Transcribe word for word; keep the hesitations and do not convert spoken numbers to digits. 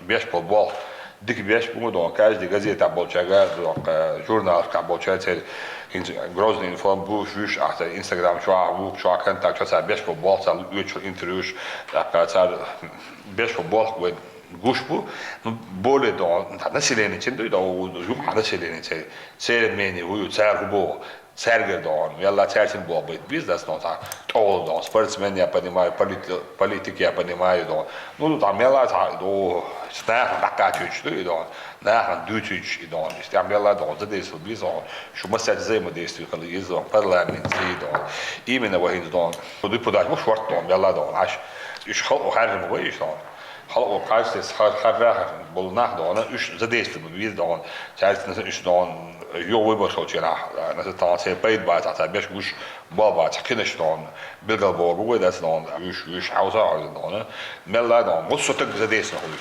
Беш бола болх дика беш бу, дон, каждый газета болчага, дон, журналашка болча цер, хӀинца Грозный информ бу, вуьш ахта, Instagram чохь, вук чохь, контакт чохь, цар беш бола болх, цар оьцуш интервьюш, тӀаккха цар беш бола болх вай гуш бу. Ну, более, дон, население чен ду, дон, юкъа население цер, церан мнение хӀу ю, цар хӀу боху. Цаьргара, дон, мелла цаьрцин болх байта беза, дас, дон, цхьа тӀехула, дон, спортсмен я понимаю, полит-, политик я понимаю, дон. Ну, там мелла цхьа, дон, нахана дӀакхачуьйтуш ду и, дон, нахана дуьйцуьйтуш и, дон. Иштта мелла, дон, задействовать беза, дон, шу массаьрца взаимодействие хила еза, дон, парламент, и, дон. Именно вай хӀинца, дон, депутат бу шортта, дон, мелла, дон, Ӏаш. Уьш халкъо хаьржина бу уьш, дон. Халкъо кхаччалц хар-, харжа болу нах, дон, уьш задействовать беза, дон, цаьрца уьш, дон, юха выбораш йолчу хенахь, церан пайда бацахь, цхьа беш гуш болх бацахь, кхинаш, дон, билгалбохур бу вай, дас, дон, уьш, уьш хьовса хьовса, дон, мелла, дон, массо а стаг задействовать хуьлуш.